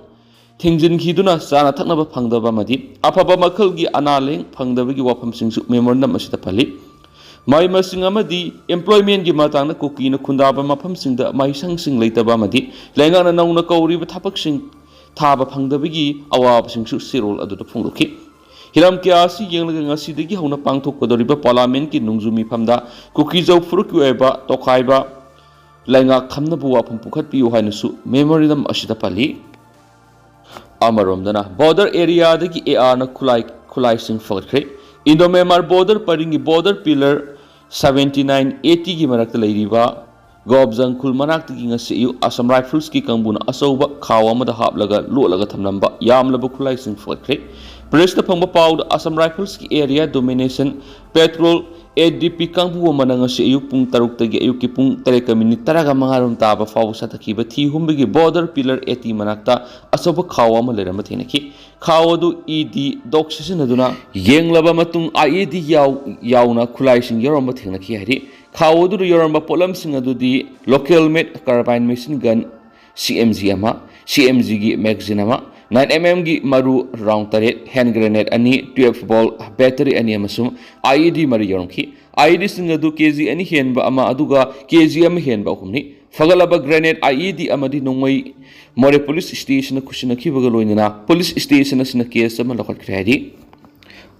ꯊꯤꯡꯖꯤꯟꯈꯤꯗꯨꯅ ꯆꯥꯅ ꯊꯛꯅꯕ ꯐꯪꯗꯕ ꯑꯃꯗꯤ ꯑꯐꯕ ꯃꯈꯜꯒꯤ ꯑꯅꯥ ꯂꯥꯌꯦꯡ ꯐꯪꯗꯕꯒꯤ ꯋꯥꯐꯝꯁꯤꯡꯁꯨ ꯃꯦꯃꯣꯔꯦꯟꯗꯝ ꯑꯁꯤꯗ ꯄꯜꯂꯤ꯫ ꯃꯍꯩ ꯃꯁꯤꯡ ꯑꯃꯗꯤ employment ꯀꯤ ꯃꯇꯥꯡꯗ ꯀꯨꯀꯤꯅ ꯈꯨꯟꯗꯥꯕ ꯃꯐꯝꯁꯤꯡꯗ ꯃꯍꯩꯁꯪꯁꯤꯡ ꯂꯩꯇꯕ ꯑꯃꯗꯤ ꯂꯩꯉꯥꯛꯅ ꯅꯧꯅ ꯀꯧꯔꯤꯕ ꯊꯕꯛꯁꯤꯡ ꯊꯥꯕ ꯐꯪꯗꯕꯒꯤ ꯑꯋꯥꯕꯁꯤꯡꯁꯨ ꯆꯦꯔꯣꯜ ꯑꯗꯨꯗ ꯐꯣꯡꯗꯣꯛꯈꯤ꯫ ꯍꯤꯔꯝ ꯀꯌꯥ ꯑꯁꯤ ꯌꯦꯡꯂꯒ ꯉꯁꯤꯗꯒꯤ ꯍꯧꯅ ꯄꯥꯡꯊꯣꯛꯀꯗꯧꯔꯤꯕ ꯄꯥꯔꯂꯥꯃꯦꯟꯠꯀꯤ ꯅꯣꯡꯖꯨ ꯃꯤꯐꯝꯗ ꯀꯨꯀꯤꯖꯧ ꯐꯨꯔꯨꯞꯀꯤ ꯑꯣꯏꯕ ꯇꯣꯈꯥꯏꯕ ꯂꯩꯉꯥꯛ ꯊꯝꯅꯕ ꯋꯥꯐꯝ ꯄꯨꯈꯠꯄꯤꯌꯨ ꯍꯥꯏꯅꯁꯨ ꯃꯦꯃꯣꯔꯦꯟꯗꯝ ꯑꯁꯤꯗ ꯄꯜꯂꯤ꯫ ꯑꯃꯔꯣꯝꯗꯅ, ꯕꯣꯔꯗꯔ ꯑꯦꯔꯤꯌꯥꯗꯒꯤ ꯑꯦ ꯑꯥꯔꯅ ꯈꯨꯠꯂꯥꯏ, ꯈꯨꯠꯂꯥꯏꯁꯤꯡ ꯐꯒꯠꯈ꯭ꯔꯦ꯫ ꯏꯟꯗꯣ ꯃ꯭ꯌꯥꯟꯃꯥꯔ ꯕꯣꯔꯗꯔ ꯄꯔꯤꯡꯒꯤ ꯕꯣꯔꯗꯔ ꯄꯤꯂꯔ ꯁꯚꯦꯟꯇꯤ ꯅꯥꯏꯟ ꯑꯦꯇꯤꯒꯤ ꯃꯔꯛꯇ ꯂꯩꯔꯤꯕ ꯒꯣꯞꯖꯪ ꯈꯨꯜ ꯃꯅꯥꯛꯇꯒꯤ ꯉꯁꯤ ꯑꯌꯨꯛ ꯑꯁꯥꯝ ꯔꯥꯏꯐꯜꯁꯀꯤ ꯀꯥꯡꯕꯨꯅ ꯑꯆꯧꯕ ꯈꯥꯎ ꯑꯃꯗ ꯍꯥꯞꯂꯒ ꯂꯣꯠꯂꯒ ꯊꯝꯂꯝꯕ ꯌꯥꯝꯂꯕ ꯈꯨꯠꯂꯥꯏꯁꯤꯡ ꯐꯒꯠꯈ꯭ꯔꯦ꯫ ꯄ꯭ꯔꯦꯁꯇ ꯐꯪꯕ ꯄꯥꯎꯗ, ꯑꯁꯥꯝ ꯔꯥꯏꯐꯜꯁꯀꯤ ꯑꯦꯔꯤꯌꯥ ꯗꯣꯃꯤꯅꯦꯁꯟ ꯄꯦꯇ꯭ꯔꯣꯜ, ꯑꯦ ꯗꯤ ꯄꯤ ꯀꯥꯡꯕꯨ ꯑꯃꯅ ꯉꯁꯤ ꯑꯌꯨꯛ ꯄꯨꯡ ꯇꯔꯨꯛꯇꯒꯤ ꯑꯌꯨꯛꯀꯤ ꯄꯨꯡ ꯇꯔꯦꯠꯀ ꯃꯤꯅꯤꯠ ꯇꯔꯥꯒ ꯃꯉꯥꯔꯣꯝ ꯇꯥꯕ ꯐꯥꯎꯕ ꯆꯠꯊꯈꯤꯕ ꯊꯤ ꯍꯨꯝꯕꯒꯤ ꯕꯣꯔꯗꯔ ꯄꯤꯂꯔ ꯑꯦꯇꯤ ꯃꯅꯥꯛꯇ ꯑꯆꯧꯕ ꯈꯥꯎ ꯑꯃ ꯂꯩꯔꯝꯕ ꯊꯦꯡꯅꯈꯤ꯫ ꯈꯥꯎ ꯑꯗꯨ ꯏ ꯗꯤ ꯗꯣꯛ ꯁꯤꯖꯤꯟꯅꯗꯨꯅ ꯌꯦꯡꯂꯕ ꯃꯇꯨꯡ, ꯑꯥꯏ ꯏ ꯗꯤ ꯌꯥꯎ-, ꯌꯥꯎꯅ ꯈꯨꯠꯂꯥꯏꯁꯤꯡ ꯌꯥꯎꯔꯝꯕ ꯊꯦꯡꯅꯈꯤ ꯍꯥꯏꯔꯤ꯫ ꯈꯥꯎ ꯑꯗꯨꯗ ꯌꯥꯎꯔꯝꯕ ꯄꯣꯠꯂꯝꯁꯤꯡ ꯑꯗꯨꯗꯤ local made carbine machine gun, ꯁꯤ ꯑꯦꯝ ꯖꯤ ꯑꯃ, ꯁꯤ ꯑꯦꯝ ꯖꯤꯒꯤ magazine ꯑꯃ, ꯅꯥꯏꯟ ꯑꯦꯝ ꯑꯦꯝꯒꯤ ꯃꯔꯨ round ꯇꯔꯦꯠ, hand grenade ꯑꯅꯤ, twelve ball battery ꯑꯅꯤ ꯑꯃꯁꯨꯡ ꯑꯥꯏ ꯏ ꯗꯤ ꯃꯔꯤ ꯌꯥꯎꯔꯝꯈꯤ꯫ IEDꯁꯤꯡ ꯑꯗꯨ KG ꯑꯅꯤ ꯍꯦꯟꯕ ꯑꯃ ꯑꯗꯨꯒ KG ꯑꯃ ꯍꯦꯟꯕ ꯑꯍꯨꯝꯅꯤ꯫ ꯐꯒꯠꯂꯕ grenade IED ꯑꯃꯗꯤ ꯅꯣꯡꯃꯩ ꯃꯣꯔꯦ police stationꯗ ꯈꯨꯠꯁꯤꯟꯅꯈꯤꯕꯒ ꯂꯣꯏꯅꯅ police station ꯑꯁꯤꯅ case ꯑꯃ ꯂꯧꯈꯠꯈ꯭ꯔꯦ ꯍꯥꯏꯔꯤ꯫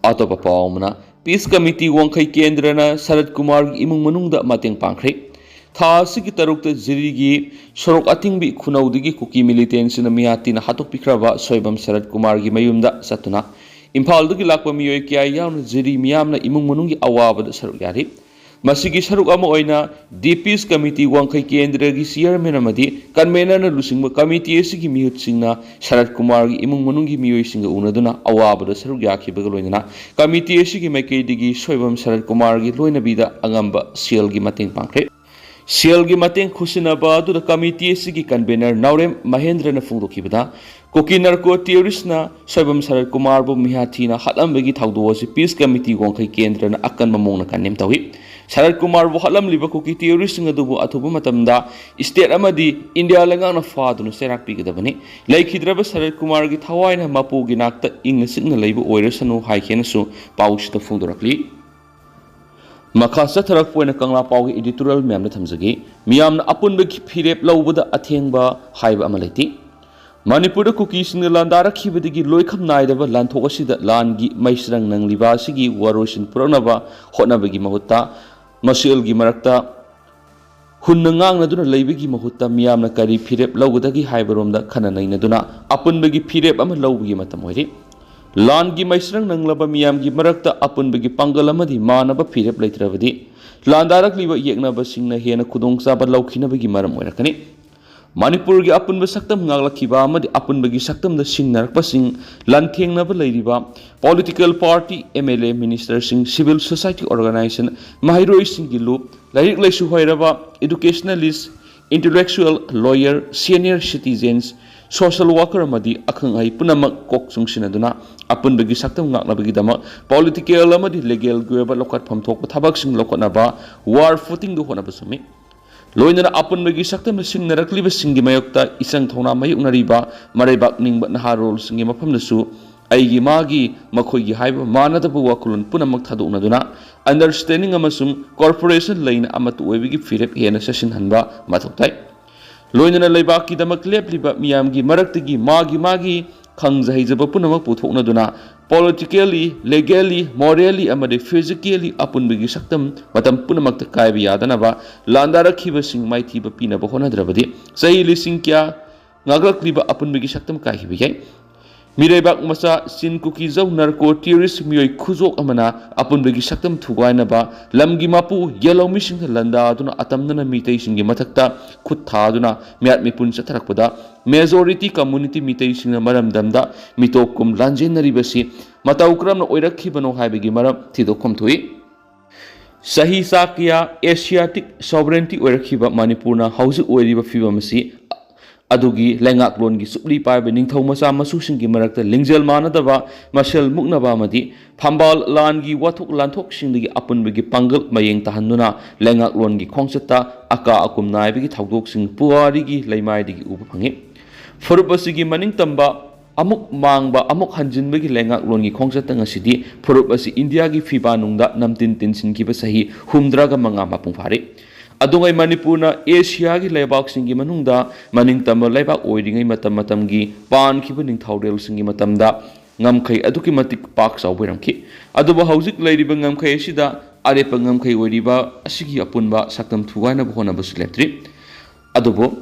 ꯑꯇꯣꯞꯄ ꯄꯥꯎ ꯑꯃꯅ, Peace Committee ꯋꯥꯡꯈꯩ ꯀꯦꯟꯗ꯭ꯔꯅ ꯁꯔꯠ ꯀꯨꯃꯥꯔꯒꯤ ꯏꯃꯨꯡ ꯃꯅꯨꯡꯗ ꯃꯇꯦꯡ ꯄꯥꯡꯈ꯭ꯔꯦ꯫ ꯊꯥ ꯑꯁꯤꯒꯤ ꯇꯔꯨꯛꯇ ꯖꯤꯔꯤꯒꯤ ꯁꯣꯔꯣꯛ ꯑꯇꯤꯡꯕꯤ ꯈꯨꯅꯧꯗꯒꯤ ꯀꯨꯀꯤ militantꯁꯤꯡꯅ ꯃꯤꯍꯥꯠ ꯊꯤꯅ ꯍꯥꯠꯇꯣꯛꯄꯤꯈ꯭ꯔꯕ ꯁꯣꯏꯕꯝ ꯁꯔꯠ ꯀꯨꯃꯥꯔꯒꯤ ꯃꯌꯨꯝꯗ ꯆꯠꯇꯨꯅ ꯏꯝꯐꯥꯜꯗꯒꯤ ꯂꯥꯛꯄ ꯃꯤꯑꯣꯏ ꯀꯌꯥ ꯌꯥꯎꯅ ꯖꯤꯔꯤ ꯃꯤꯌꯥꯝꯅ ꯏꯃꯨꯡ ꯃꯅꯨꯡꯒꯤ ꯑꯋꯥꯕꯗ ꯁꯔꯨꯛ ꯌꯥꯔꯤ꯫ ꯃꯁꯤꯒꯤ ꯁꯔꯨꯛ ꯑꯃ ꯑꯣꯏꯅ The Peace Committee ꯋꯥꯡꯈꯩ ꯀꯦꯟꯗ꯭ꯔꯒꯤ chairman ꯑꯃꯗꯤ convenerꯅ ꯂꯨꯆꯤꯡꯕ committee ꯑꯁꯤꯒꯤ ꯃꯤꯍꯨꯠꯁꯤꯡꯅ ꯁꯔꯠ ꯀꯨꯃꯥꯔꯒꯤ ꯏꯃꯨꯡ ꯃꯅꯨꯡꯒꯤ ꯃꯤꯑꯣꯏꯁꯤꯡꯒ ꯎꯅꯗꯨꯅ ꯑꯋꯥꯕꯗ ꯁꯔꯨꯛ ꯌꯥꯈꯤꯕꯒ ꯂꯣꯏꯅꯅ committee ꯑꯁꯤꯒꯤ ꯃꯥꯏꯀꯩꯗꯒꯤ ꯁꯣꯏꯕꯝ ꯁꯔꯠ ꯀꯨꯃꯥꯔꯒꯤ ꯂꯣꯏꯅꯕꯤꯗ ꯑꯉꯝꯕ ꯁꯦꯜꯒꯤ ꯃꯇꯦꯡ ꯄꯥꯡꯈ꯭ꯔꯦ꯫ ꯁꯦꯜꯒꯤ ꯃꯇꯦꯡ ꯈꯨꯠꯁꯤꯟꯅꯕ ꯑꯗꯨꯗ committee ꯑꯁꯤꯒꯤ convener ꯅꯥꯎꯔꯦꯝ ꯃꯍꯦꯟꯗ꯭ꯔꯅ ꯐꯣꯡꯗꯣꯛꯈꯤꯕꯗ, ꯀꯨꯀꯤ narco terroristꯅ ꯁꯣꯏꯕꯝ ꯁꯔꯠ ꯀꯨꯃꯥꯔꯕꯨ ꯃꯤꯍꯥꯠ ꯊꯤꯅ ꯍꯥꯠꯂꯝꯕꯒꯤ ꯊꯧꯗꯣꯛ ꯑꯁꯤ Peace Committee ꯋꯥꯡꯈꯩ ꯀꯦꯟꯗ꯭ꯔꯅ ꯑꯀꯟꯕ ꯃꯑꯣꯡꯗ condemn ꯇꯧꯏ꯫ ꯁꯔꯠ ꯀꯨꯃꯥꯔꯕꯨ ꯍꯥꯠꯂꯝꯂꯤꯕ ꯀꯨꯀꯤ terroristꯁꯤꯡ ꯑꯗꯨꯕꯨ ꯑꯊꯨꯕ ꯃꯇꯝꯗ state ꯑꯃꯗꯤ ꯏꯟꯗꯤꯌꯥ ꯂꯩꯉꯥꯛꯅ ꯐꯥꯗꯨꯅ ꯆꯩꯔꯥꯛ ꯄꯤꯒꯗꯕꯅꯤ꯫ ꯂꯩꯈꯤꯗ꯭ꯔꯕ ꯁꯔꯠ ꯀꯨꯃꯥꯔꯒꯤ ꯊꯋꯥꯏꯅ ꯃꯄꯨꯒꯤ ꯅꯥꯛꯇ ꯏꯪꯅ ꯆꯤꯛꯅ ꯂꯩꯕ ꯑꯣꯏꯔꯁꯅꯨ ꯍꯥꯏꯈꯤꯅꯁꯨ ꯄꯥꯎꯁꯤꯗ ꯐꯣꯡꯗꯣꯔꯛꯂꯤ꯫ ꯃꯈꯥ ꯆꯠꯊꯔꯛꯄ ꯑꯣꯏꯅ ꯀꯪꯂꯥ ꯄꯥꯎꯒꯤ editorial ꯃꯌꯥꯝꯗ ꯊꯝꯖꯒꯦ꯫ ꯃꯤꯌꯥꯝꯅ ꯑꯄꯨꯟꯕꯒꯤ ꯐꯤꯔꯦꯞ ꯂꯧꯕꯗ ꯑꯊꯦꯡꯕ ꯍꯥꯏꯕ ꯑꯃ ꯂꯩꯇꯦ꯫ ꯃꯅꯤꯄꯨꯔꯗ ꯀꯨꯀꯤꯁꯤꯡꯅ ꯂꯥꯟꯗꯥꯔꯛꯈꯤꯕꯗꯒꯤ ꯂꯣꯏꯈꯝ ꯅꯥꯏꯗꯕ ꯂꯥꯟꯊꯣꯛ ꯑꯁꯤꯗ ꯂꯥꯟꯒꯤ ꯃꯩꯁꯤꯔꯪ ꯅꯪꯂꯤꯕ ꯑꯁꯤꯒꯤ ꯋꯥꯔꯣꯏꯁꯤꯟ ꯄꯨꯔꯛꯅꯕ ꯍꯣꯠꯅꯕꯒꯤ ꯃꯍꯨꯠꯇ ꯃꯁꯦꯜꯒꯤ ꯃꯔꯛꯇ ꯍꯨꯟꯅ ꯉꯥꯡꯅꯗꯨꯅ ꯂꯩꯕꯒꯤ ꯃꯍꯨꯠꯇ ꯃꯤꯌꯥꯝꯅ ꯀꯔꯤ ꯐꯤꯔꯦꯞ ꯂꯧꯒꯗꯒꯦ ꯍꯥꯏꯕꯔꯣꯝꯗ ꯈꯟꯅ ꯅꯩꯅꯗꯨꯅ ꯑꯄꯨꯟꯕꯒꯤ ꯐꯤꯔꯦꯞ ꯑꯃ ꯂꯧꯕꯒꯤ ꯃꯇꯝ ꯑꯣꯏꯔꯦ꯫ ꯂꯥꯟꯒꯤ ꯃꯩꯁꯤꯔꯪ ꯅꯪꯂꯕ ꯃꯤꯌꯥꯝꯒꯤ ꯃꯔꯛꯇ ꯑꯄꯨꯟꯕꯒꯤ ꯄꯥꯡꯒꯜ ꯑꯃꯗꯤ ꯃꯥꯟꯅꯕ ꯐꯤꯔꯦꯞ ꯂꯩꯇ꯭ꯔꯕꯗꯤ ꯂꯥꯟꯗꯥꯔꯛꯂꯤꯕ ꯌꯦꯛꯅꯕꯁꯤꯡꯅ ꯍꯦꯟꯅ ꯈꯨꯗꯣꯡꯆꯥꯕ ꯂꯧꯈꯤꯅꯕꯒꯤ ꯃꯔꯝ ꯑꯣꯏꯔꯛꯀꯅꯤ꯫ ꯃꯅꯤꯄꯨꯔꯒꯤ ꯑꯄꯨꯟꯕ ꯁꯛꯇꯝ ꯉꯥꯛꯂꯛꯈꯤꯕ ꯑꯃꯗꯤ ꯑꯄꯨꯟꯕꯒꯤ ꯁꯛꯇꯝꯗ ꯁꯤꯡꯅꯔꯛꯄꯁꯤꯡ, ꯂꯥꯟꯊꯦꯡꯅꯕ ꯂꯩꯔꯤꯕ political party, MLA, ministerꯁꯤꯡ, civil society organization, ꯃꯍꯩꯔꯣꯏꯁꯤꯡꯒꯤ ꯂꯨꯞ, ꯂꯥꯏꯔꯤꯛ ꯂꯥꯏꯁꯨ ꯍꯩꯔꯕ educationalist, intellectual, lawyer, senior citizens, social worker ꯑꯃꯗꯤ ꯑꯈꯪ ꯑꯍꯩ ꯄꯨꯝꯅꯃꯛ ꯀꯣꯛ ꯆꯨꯡꯁꯤꯟꯅꯗꯨꯅ ꯑꯄꯨꯟꯕꯒꯤ ꯁꯛꯇꯝ ꯉꯥꯛꯅꯕꯒꯤꯗꯃꯛ political ꯑꯃꯗꯤ legalꯒꯤ ꯑꯣꯏꯕ ꯂꯧꯈꯠꯐꯝ ꯊꯣꯛꯄ ꯊꯕꯛꯁꯤꯡ ꯂꯧꯈꯠꯅꯕ war footingꯗ ꯍꯣꯠꯅꯕ ꯆꯨꯝꯃꯤ꯫ ꯂꯣꯏꯅꯅ ꯑꯄꯨꯟꯕꯒꯤ ꯁꯛꯇꯝꯅ ꯁꯤꯡꯅꯔꯛꯂꯤꯕꯁꯤꯡꯒꯤ ꯃꯥꯌꯣꯛꯇ ꯏꯆꯪ ꯊꯧꯅꯥ ꯃꯥꯌꯣꯛꯅꯔꯤꯕ ꯃꯔꯩꯕꯥꯛ ꯅꯤꯡꯕ ꯅꯍꯥꯔꯣꯜꯁꯤꯡꯒꯤ ꯃꯐꯝꯗꯁꯨ ꯑꯩꯒꯤ, ꯃꯥꯒꯤ, ꯃꯈꯣꯏꯒꯤ ꯍꯥꯏꯕ ꯃꯥꯟꯅꯗꯕ ꯋꯥꯈꯜꯂꯣꯟ ꯄꯨꯝꯅꯃꯛ ꯊꯥꯗꯣꯛꯅꯗꯨꯅ understanding ꯑꯃꯁꯨꯡ cooperation ꯂꯩꯅ ꯑꯃꯠꯇ ꯑꯣꯏꯕꯒꯤ ꯐꯤꯔꯦꯞ ꯍꯦꯟꯅ ꯆꯦꯠꯁꯤꯟꯍꯟꯕ ꯃꯊꯧ ꯇꯥꯏ꯫ ꯂꯣꯏꯅꯅ ꯂꯩꯕꯥꯛꯀꯤꯗꯃꯛ ꯂꯦꯞꯂꯤꯕ ꯃꯤꯌꯥꯝꯒꯤ ꯃꯔꯛꯇꯒꯤ ꯃꯥꯒꯤ ꯃꯥꯒꯤ ꯈꯪꯖ ꯍꯩꯖꯕ ꯄꯨꯝꯅꯃꯛ ꯄꯨꯊꯣꯛꯅꯗꯨꯅ politically, legally, morally ꯑꯃꯗꯤ physically ꯑꯄꯨꯟꯕꯒꯤ ꯁꯛꯇꯝ ꯃꯇꯝ ꯄꯨꯝꯅꯃꯛꯇ ꯀꯥꯏꯕ ꯌꯥꯗꯅꯕ ꯂꯥꯟꯗꯥꯔꯛꯈꯤꯕꯁꯤꯡ ꯃꯥꯏꯊꯤꯕ ꯄꯤꯅꯕ ꯍꯣꯠꯅꯗ꯭ꯔꯕꯗꯤ ꯆꯍꯤ ꯂꯤꯁꯤꯡ ꯀꯌꯥ ꯉꯥꯛꯂꯛꯂꯤꯕ ꯑꯄꯨꯟꯕꯒꯤ ꯁꯛꯇꯝ ꯀꯥꯏꯈꯤꯕ ꯌꯥꯏ꯫ ꯃꯤꯔꯩꯕꯥꯛ ꯃꯆꯥ ꯆꯤꯟ ꯀꯨꯀꯤ ꯖꯧ narco terrorist ꯃꯤꯑꯣꯏ ꯈꯨꯖꯣꯛ ꯑꯃꯅ ꯑꯄꯨꯟꯕꯒꯤ ꯁꯛꯇꯝ ꯊꯨꯒꯥꯏꯅꯕ ꯂꯝꯒꯤ ꯃꯄꯨ ꯌꯦꯜꯍꯧꯃꯤꯁꯤꯡꯗ ꯂꯥꯟꯗꯥꯗꯨꯅ ꯑꯇꯝꯅꯅ ꯃꯤꯇꯩꯁꯤꯡꯒꯤ ꯃꯊꯛꯇ ꯈꯨꯠ ꯊꯥꯗꯨꯅ ꯃꯤꯍꯥꯠ ꯃꯤꯄꯨꯟ ꯆꯠꯊꯔꯛꯄꯗ majority community ꯃꯤꯇꯩꯁꯤꯡꯅ ꯃꯔꯝꯗꯝꯗ ꯃꯤꯇꯣꯞ ꯀꯨꯝ ꯂꯥꯟꯖꯦꯟꯅꯔꯤꯕꯁꯤ ꯃꯇꯧ ꯀꯔꯝꯅ ꯑꯣꯏꯔꯛꯈꯤꯕꯅꯣ ꯍꯥꯏꯕꯒꯤ ꯃꯔꯝ ꯊꯤꯗꯣꯛꯐꯝ ꯊꯣꯛꯏ꯫ ꯆꯍꯤ ꯆꯥ ꯀꯌꯥ Asiatic sovereignty ꯑꯣꯏꯔꯛꯈꯤꯕ ꯃꯅꯤꯄꯨꯔꯅ ꯍꯧꯖꯤꯛ ꯑꯣꯏꯔꯤꯕ ꯐꯤꯕꯝ ꯑꯁꯤ ꯑꯗꯨꯒꯤ ꯂꯩꯉꯥꯛꯂꯣꯟꯒꯤ ꯆꯨꯞꯂꯤ ꯄꯥꯏꯕ ꯅꯤꯡꯊꯧ ꯃꯆꯥ ꯃꯁꯨꯁꯤꯡꯒꯤ ꯃꯔꯛꯇ ꯂꯤꯡꯖꯦꯜ ꯃꯥꯟꯅꯗꯕ, ꯃꯁꯦꯜ ꯃꯨꯛꯅꯕ ꯑꯃꯗꯤ ꯐꯝꯕꯥꯜ ꯂꯥꯟꯒꯤ ꯋꯥꯊꯣꯛ ꯂꯥꯟꯊꯣꯛꯁꯤꯡꯗꯒꯤ ꯑꯄꯨꯟꯕꯒꯤ ꯄꯥꯡꯒꯜ ꯃꯌꯦꯡ ꯇꯥꯍꯟꯗꯨꯅ ꯂꯩꯉꯥꯛꯂꯣꯟꯒꯤ ꯈꯣꯡꯆꯠꯇ ꯑꯀꯥ ꯑꯀꯨꯝ ꯅꯥꯏꯕꯒꯤ ꯊꯧꯗꯣꯛꯁꯤꯡ ꯄꯨꯋꯥꯔꯤꯒꯤ ꯂꯩꯃꯥꯏꯗꯒꯤ ꯎꯕ ꯐꯪꯉꯤ꯫ ꯐꯨꯔꯨꯞ ꯑꯁꯤꯒꯤ ꯃꯅꯤꯡ ꯇꯝꯕ ꯑꯃꯨꯛ ꯃꯥꯡꯕ, ꯑꯃꯨꯛ ꯍꯟꯖꯤꯟꯕꯒꯤ ꯂꯩꯉꯥꯛꯂꯣꯟꯒꯤ ꯈꯣꯡꯆꯠꯇ ꯉꯁꯤꯗꯤ ꯐꯨꯔꯨꯞ ꯑꯁꯤ ꯏꯟꯗꯤꯌꯥꯒꯤ ꯐꯤꯕꯥ ꯅꯨꯡꯗ ꯅꯝꯇꯤꯟ ꯇꯤꯟꯁꯤꯟꯈꯤꯕ ꯆꯍꯤ ꯍꯨꯝꯗ꯭ꯔꯥꯒ ꯃꯉꯥ ꯃꯄꯨꯡ ꯐꯥꯔꯦ꯫ ꯑꯗꯨꯉꯩ ꯃꯅꯤꯄꯨꯔꯅ ꯑꯦꯁꯤꯌꯥꯒꯤ ꯂꯩꯕꯥꯛꯁꯤꯡꯒꯤ ꯃꯅꯨꯡꯗ ꯃꯅꯤꯡ ꯇꯝꯕ ꯂꯩꯕꯥꯛ ꯑꯣꯏꯔꯤꯉꯩ ꯃꯇꯝ ꯃꯇꯝꯒꯤ ꯄꯥꯟꯈꯤꯕ ꯅꯤꯡꯊꯧꯔꯦꯜꯁꯤꯡꯒꯤ ꯃꯇꯝꯗ ꯉꯝꯈꯩ ꯑꯗꯨꯛꯀꯤ ꯃꯇꯤꯛ ꯄꯥꯛ ꯆꯥꯎꯕ ꯑꯣꯏꯔꯝꯈꯤ꯫ ꯑꯗꯨꯕꯨ ꯍꯧꯖꯤꯛ ꯂꯩꯔꯤꯕ ꯉꯝꯈꯩ ꯑꯁꯤꯗ ꯑꯔꯦꯞꯄ ꯉꯝꯈꯩ ꯑꯣꯏꯔꯤꯕ ꯑꯁꯤꯒꯤ ꯑꯄꯨꯟꯕ ꯁꯛꯇꯝ ꯊꯨꯒꯥꯏꯅꯕ ꯍꯣꯠꯅꯕꯁꯨ ꯂꯦꯞꯇ꯭ꯔꯤ꯫ ꯑꯗꯨꯕꯨ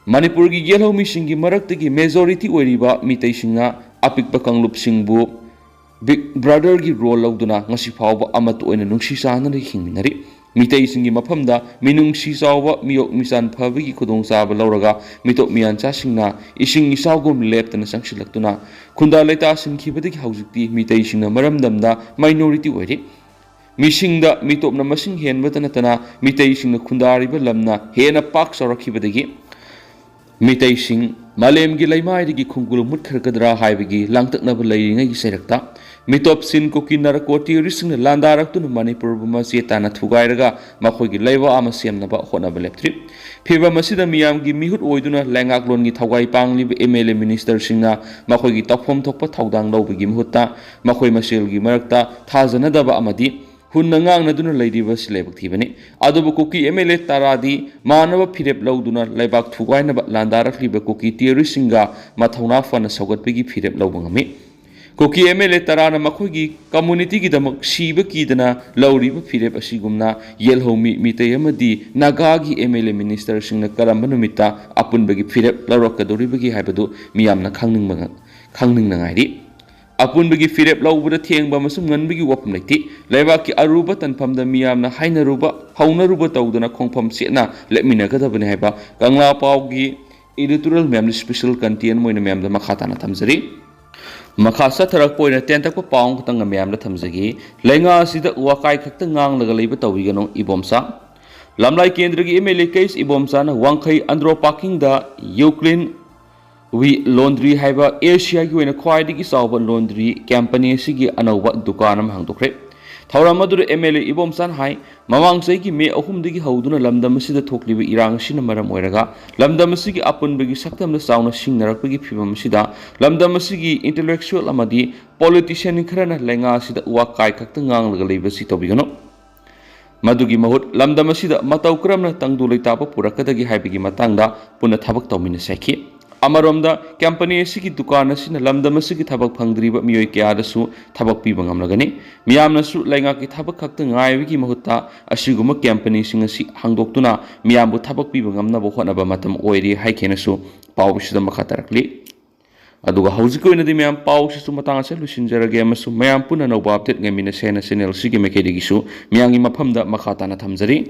ꯃꯅꯤꯄꯨꯔꯒꯤ ꯌꯦꯜꯍꯧꯃꯤꯁꯤꯡꯒꯤ ꯃꯔꯛꯇꯒꯤ majority ꯑꯣꯏꯔꯤꯕ ꯃꯤꯇꯩꯁꯤꯡꯅ ꯑꯄꯤꯛꯄ ꯀꯥꯡꯂꯨꯞꯁꯤꯡꯕꯨ big brotherꯒꯤ role ꯂꯧꯗꯨꯅ ꯉꯁꯤ ꯐꯥꯎꯕ ꯑꯃꯠꯇ ꯑꯣꯏꯅ ꯅꯨꯡꯁꯤ ꯆꯥꯟꯅꯅ ꯍꯤꯡꯃꯤꯟꯅꯔꯤ꯫ ꯃꯤꯇꯩꯁꯤꯡꯒꯤ ꯃꯐꯝꯗ ꯃꯤꯅꯨꯡꯁꯤ ꯆꯥꯎꯕ, ꯃꯤꯑꯣꯛ ꯃꯤꯆꯥꯟ ꯐꯕꯒꯤ ꯈꯨꯗꯣꯡꯆꯥꯕ ꯂꯧꯔꯒ ꯃꯤꯇꯣꯞ ꯃꯤꯌꯥꯟꯆꯥꯁꯤꯡꯅ ꯏꯁꯤꯡ ꯏꯆꯥꯎꯒꯨꯝ ꯂꯦꯞꯇꯅ ꯆꯪꯁꯤꯜꯂꯛꯇꯨꯅ ꯈꯨꯟꯗꯥ ꯂꯩꯇꯥꯁꯤꯟꯈꯤꯕꯗꯒꯤ ꯍꯧꯖꯤꯛꯇꯤ ꯃꯤꯇꯩꯁꯤꯡꯅ ꯃꯔꯝꯗꯝꯗ minority ꯑꯣꯏꯔꯤ꯫ ꯃꯤꯁꯤꯡꯗ ꯃꯤꯇꯣꯞꯅ ꯃꯁꯤꯡ ꯍꯦꯟꯕꯇ ꯅꯠꯇꯅ ꯃꯤꯇꯩꯁꯤꯡꯅ ꯈꯨꯟꯗꯥꯔꯤꯕ ꯂꯝꯅ ꯍꯦꯟꯅ ꯄꯥꯛ ꯆꯥꯎꯔꯛꯈꯤꯕꯗꯒꯤ ꯃꯤꯇꯩꯁꯤꯡ ꯃꯥꯂꯦꯝꯒꯤ ꯂꯩꯃꯥꯏꯗꯒꯤ ꯈꯣꯡꯒꯨꯜ ꯃꯨꯠꯈ꯭ꯔꯒꯗ꯭ꯔꯥ ꯍꯥꯏꯕꯒꯤ ꯂꯥꯡꯇꯛꯅꯕ ꯂꯩꯔꯤꯉꯩꯒꯤ ꯆꯩꯔꯛꯇ, ꯃꯤꯇꯣꯞꯁꯤꯡ ꯀꯨꯀꯤ ꯅꯥꯔꯀꯣ ꯇꯦꯔꯣꯔꯤꯁꯁꯤꯡꯅ ꯂꯥꯟꯗꯥꯔꯛꯇꯨꯅ ꯃꯅꯤꯄꯨꯔꯕꯨ ꯃꯆꯦ ꯇꯥꯅ ꯊꯨꯒꯥꯏꯔꯒ ꯃꯈꯣꯏꯒꯤ ꯂꯩꯕꯥꯛ ꯑꯃ ꯁꯦꯝꯅꯕ ꯍꯣꯠꯅꯕ ꯂꯦꯞꯇ꯭ꯔꯤ꯫ ꯐꯤꯕꯝ ꯑꯁꯤꯗ ꯃꯤꯌꯥꯝꯒꯤ ꯃꯤꯍꯨꯠ ꯑꯣꯏꯗꯨꯅ ꯂꯩꯉꯥꯛꯂꯣꯟꯒꯤ ꯊꯧꯒꯥꯏ ꯄꯥꯡꯂꯤꯕ ꯑꯦꯝ ꯑꯦꯜ ꯑꯦ ꯃꯤꯅꯤꯁꯇꯔꯁꯤꯡꯅ ꯃꯈꯣꯏꯒꯤ ꯇꯧꯐꯝ ꯊꯣꯛꯄ ꯊꯧꯗꯥꯡ ꯂꯧꯕꯒꯤ ꯃꯍꯨꯠꯇ ꯃꯈꯣꯏ ꯃꯁꯦꯜꯒꯤ ꯃꯔꯛꯇ ꯊꯥꯖꯅꯗꯕ ꯑꯃꯗꯤ ꯍꯨꯟꯅ ꯉꯥꯡꯅꯗꯨꯅ ꯂꯩꯔꯤꯕ ꯑꯁꯤ ꯂꯥꯏꯕꯛ ꯊꯤꯕꯅꯤ꯫ ꯑꯗꯨꯕꯨ ꯀꯨꯀꯤ ꯑꯦꯝ ꯑꯦꯜ ꯑꯦ ꯇꯔꯥꯗꯤ ꯃꯥꯟꯅꯕ ꯐꯤꯔꯦꯞ ꯂꯧꯗꯨꯅ ꯂꯩꯕꯥꯛ ꯊꯨꯒꯥꯏꯅꯕ ꯂꯥꯟꯗꯥꯔꯛꯂꯤꯕ ꯀꯨꯀꯤ ꯇꯦꯔꯣꯔꯤꯁꯁꯤꯡꯒ ꯃꯊꯧꯅꯥ ꯐꯅ ꯁꯧꯒꯠꯄꯒꯤ ꯐꯤꯔꯦꯞ ꯂꯧꯕ ꯉꯝꯃꯤ꯫ ꯀꯨꯀꯤ ꯑꯦꯝ ꯑꯦꯜ ꯑꯦ ꯇꯔꯥꯅ ꯃꯈꯣꯏꯒꯤ ꯀꯝꯃꯨꯅꯤꯇꯤꯒꯤꯗꯃꯛ ꯁꯤꯕ ꯀꯤꯗꯅ ꯂꯧꯔꯤꯕ ꯐꯤꯔꯦꯞ ꯑꯁꯤꯒꯨꯝꯅ ꯌꯦꯜꯍꯧꯃꯤ ꯃꯤꯇꯩ ꯑꯃꯗꯤ ꯅꯥꯒꯥꯒꯤ ꯑꯦꯝ ꯑꯦꯜ ꯑꯦ ꯃꯤꯅꯤꯁꯇꯔꯁꯤꯡꯅ ꯀꯔꯝꯕ ꯅꯨꯃꯤꯠꯇ ꯑꯄꯨꯟꯕꯒꯤ ꯐꯤꯔꯦꯞ ꯂꯧꯔꯛꯀꯗꯧꯔꯤꯕꯒꯤ ꯍꯥꯏꯕꯗꯨ ꯃꯤꯌꯥꯝꯅ ꯈꯪꯅꯤꯡꯕ ꯉ-, ꯈꯪꯅꯤꯡꯅꯉꯥꯏꯔꯤ꯫ ꯑꯄꯨꯟꯕꯒꯤ ꯐꯤꯔꯦꯞ ꯂꯧꯕꯗ ꯊꯦꯡꯕ ꯑꯃꯁꯨꯡ ꯉꯟꯕꯒꯤ ꯋꯥꯐꯝ ꯂꯩꯇꯦ꯫ ꯂꯩꯕꯥꯛꯀꯤ ꯑꯔꯨꯕ ꯇꯟꯐꯝꯗ ꯃꯤꯌꯥꯝꯅ ꯍꯥꯏꯅꯔꯨꯕ, ꯍꯧꯅꯔꯨꯕ ꯇꯧꯗꯅ ꯈꯣꯡꯐꯝ ꯆꯦꯠꯅ ꯂꯦꯞꯃꯤꯟꯅꯒꯗꯕꯅꯤ ꯍꯥꯏꯕ ꯀꯪꯂꯥ ꯄꯥꯎꯒꯤ editorial ꯃꯌꯥꯝꯗ special content ꯑꯣꯏꯅ ꯃꯌꯥꯝꯗ ꯃꯈꯥ ꯇꯥꯅ ꯊꯝꯖꯔꯤ꯫ ꯃꯈꯥ ꯆꯠꯊꯔꯛꯄ ꯑꯣꯏꯅ ꯇꯦꯟꯇꯛꯄ ꯄꯥꯎ ꯑꯃꯈꯛꯇꯪ ꯃꯌꯥꯝꯗ ꯊꯝꯖꯒꯦ꯫ ꯂꯩꯉꯥꯛ ꯑꯁꯤꯗ ꯋꯥꯀꯥꯏ ꯈꯛꯇ ꯉꯥꯡꯂꯒ ꯂꯩꯕ ꯇꯧꯕꯤꯒꯅꯨ, ꯏꯕꯣꯝꯆꯥ꯫ ꯂꯝꯂꯥꯏ ꯀꯦꯟꯗ꯭ꯔꯒꯤ ꯑꯦꯝ ꯑꯦꯜ ꯑꯦ ꯀꯩꯁ ꯏꯕꯣꯝꯆꯥꯅ ꯋꯥꯡꯈꯩ ꯑꯟꯗ꯭ꯔꯣ ꯄꯥꯔꯀꯤꯡꯗ ꯌꯨꯀ꯭ꯂꯤꯟ ꯋꯤ ꯂꯣꯟꯗ꯭ꯔꯤ ꯍꯥꯏꯕ ꯑꯦꯁꯤꯌꯥꯒꯤ ꯑꯣꯏꯅ ꯈ꯭ꯋꯥꯏꯗꯒꯤ ꯆꯥꯎꯕ ꯂꯣꯟꯗ꯭ꯔꯤ ꯀꯝꯄꯅꯤ ꯑꯁꯤꯒꯤ ꯑꯅꯧꯕ ꯗꯨꯀꯥꯟ ꯑꯃ ꯍꯥꯡꯗꯣꯛꯈ꯭ꯔꯦ꯫ ꯊꯧꯔꯝ ꯑꯗꯨꯗ ꯑꯦꯝ ꯑꯦꯜ ꯑꯦ ꯏꯕꯣꯝꯆꯥꯅ ꯍꯥꯏ, ꯃꯃꯥꯡ ꯆꯍꯤꯒꯤ ꯃꯦ ꯑꯍꯨꯝꯗꯒꯤ ꯍꯧꯗꯨꯅ ꯂꯝꯗꯝ ꯑꯁꯤꯗ ꯊꯣꯛꯂꯤꯕ ꯏꯔꯥꯡ ꯑꯁꯤꯅ ꯃꯔꯝ ꯑꯣꯏꯔꯒ ꯂꯝꯗꯝ ꯑꯁꯤꯒꯤ ꯑꯄꯨꯟꯕꯒꯤ ꯁꯛꯇꯝꯗ ꯆꯥꯎꯅ ꯁꯤꯡꯅꯔꯛꯄꯒꯤ ꯐꯤꯕꯝ ꯑꯁꯤꯗ ꯂꯝꯗꯝ ꯑꯁꯤꯒꯤ intellectual ꯑꯃꯗꯤ politician ꯈꯔꯅ ꯂꯩꯉꯥꯛ ꯑꯁꯤꯗ ꯋꯥ ꯀꯥꯏ ꯈꯛꯇ ꯉꯥꯡꯂꯒ ꯂꯩꯕꯁꯤ ꯇꯧꯕꯤꯒꯅꯨ꯫ ꯃꯗꯨꯒꯤ ꯃꯍꯨꯠ ꯂꯝꯗꯝ ꯑꯁꯤꯗ ꯃꯇꯧ ꯀꯔꯝꯅ ꯇꯪꯗꯨ ꯂꯩꯇꯥꯕ ꯄꯨꯔꯛꯀꯗꯒꯦ ꯍꯥꯏꯕꯒꯤ ꯃꯇꯥꯡꯗ ꯄꯨꯟꯅ ꯊꯕꯛ ꯇꯧꯃꯤꯟꯅꯁꯤ ꯍꯥꯏꯈꯤ꯫ ꯑꯃꯔꯣꯝꯗ, ꯀꯝꯄꯅꯤ ꯑꯁꯤꯒꯤ ꯗꯨꯀꯥꯟ ꯑꯁꯤꯅ ꯂꯝꯗꯝ ꯑꯁꯤꯒꯤ ꯊꯕꯛ ꯐꯪꯗ꯭ꯔꯤꯕ ꯃꯤꯑꯣꯏ ꯀꯌꯥꯗꯁꯨ ꯊꯕꯛ ꯄꯤꯕ ꯉꯝꯂꯒꯅꯤ꯫ ꯃꯤꯌꯥꯝꯅꯁꯨ ꯂꯩꯉꯥꯛꯀꯤ ꯊꯕꯛ ꯈꯛꯇ ꯉꯥꯏꯕꯒꯤ ꯃꯍꯨꯠꯇ ꯑꯁꯤꯒꯨꯝꯕ ꯀꯝꯄꯅꯤꯁꯤꯡ ꯑꯁꯤ ꯍꯥꯡꯗꯣꯛꯇꯨꯅ ꯃꯤꯌꯥꯝꯕꯨ ꯊꯕꯛ ꯄꯤꯕ ꯉꯝꯅꯕ ꯍꯣꯠꯅꯕ ꯃꯇꯝ ꯑꯣꯏꯔꯦ ꯍꯥꯏꯈꯤꯅꯁꯨ ꯄꯥꯎ ꯑꯁꯤꯗ ꯃꯈꯥ ꯇꯥꯔꯛꯂꯤ꯫ ꯑꯗꯨꯒ ꯍꯧꯖꯤꯛꯀꯤ ꯑꯣꯏꯅꯗꯤ ꯃꯌꯥꯝ ꯄꯥꯎꯁꯤꯁꯨ ꯃꯇꯥꯡ ꯑꯁꯤꯗ ꯂꯣꯏꯁꯤꯟꯖꯔꯒꯦ ꯑꯃꯁꯨꯡ ꯃꯌꯥꯝ ꯄꯨꯟꯅ ꯑꯅꯧꯕ update ꯉꯥꯏꯃꯤꯟꯅꯁꯦ ꯍꯥꯏꯅ channel ꯑꯁꯤꯒꯤ ꯃꯥꯏꯀꯩꯗꯒꯤꯁꯨ ꯃꯌꯥꯝꯒꯤ ꯃꯐꯝꯗ ꯃꯈꯥ ꯇꯥꯅ ꯊꯝꯖꯔꯤ꯫